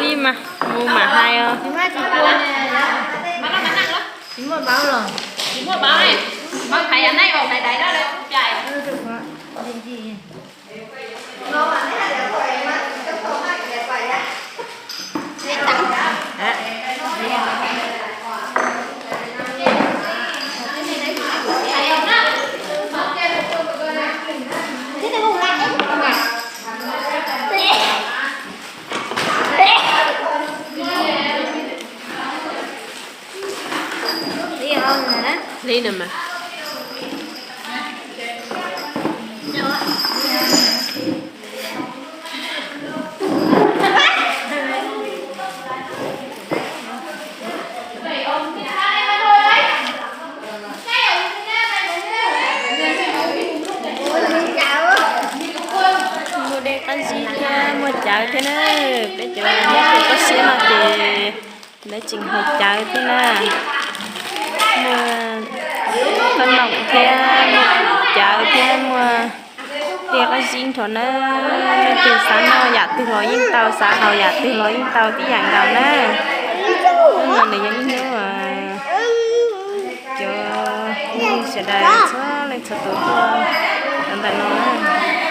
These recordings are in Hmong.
Li mas mus mam hais os. Tsis muaj baub los? Tsis muaj baub, hais yam nej os, hais daim no lawm. Li no mas. Muaj dej qab zib thiab muaj cawv thiab na. Peb cov nyob rau toj siab no ces lawv tseem haus cawv thiab na. Muaj koj noom thiab muaj cawv thiab muaj dej qab zib nrho na. Leej twg xav noj yam twg los yeej tau, xav haus yam twg los yeej tau tib yam nkaus na. Hnub no nws yog ib hnub cov neeg sawv daws txhua leej txhua tus tuaj rau ntawm no na.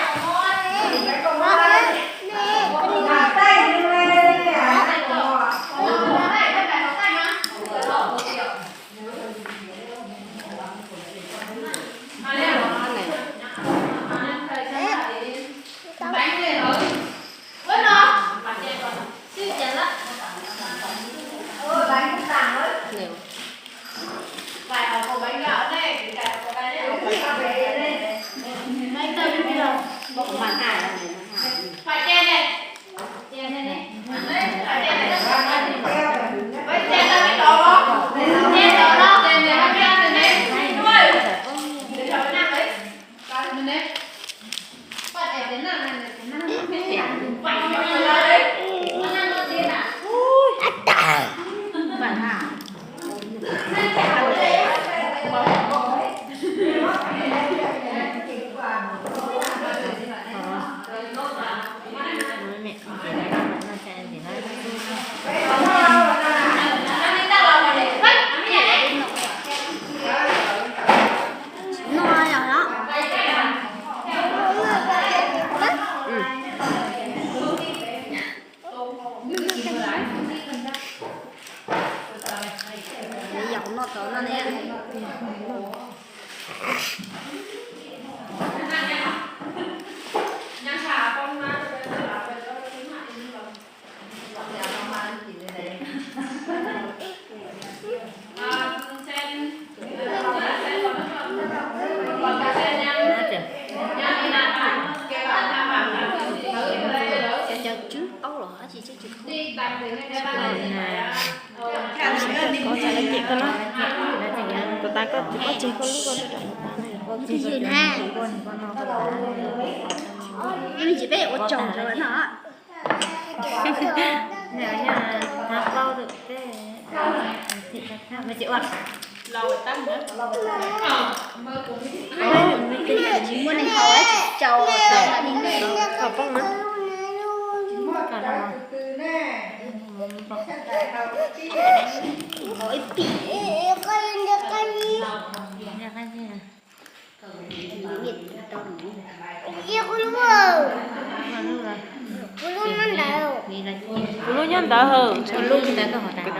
Tus tas koj tus koj tseg koj lub koj rau. Ib me ntsis peb ua tsaug rau no. Tsis muaj neeg haus tsis tsaus. Kuv lub nyob ntawd. Kuv lub nyob ntawd.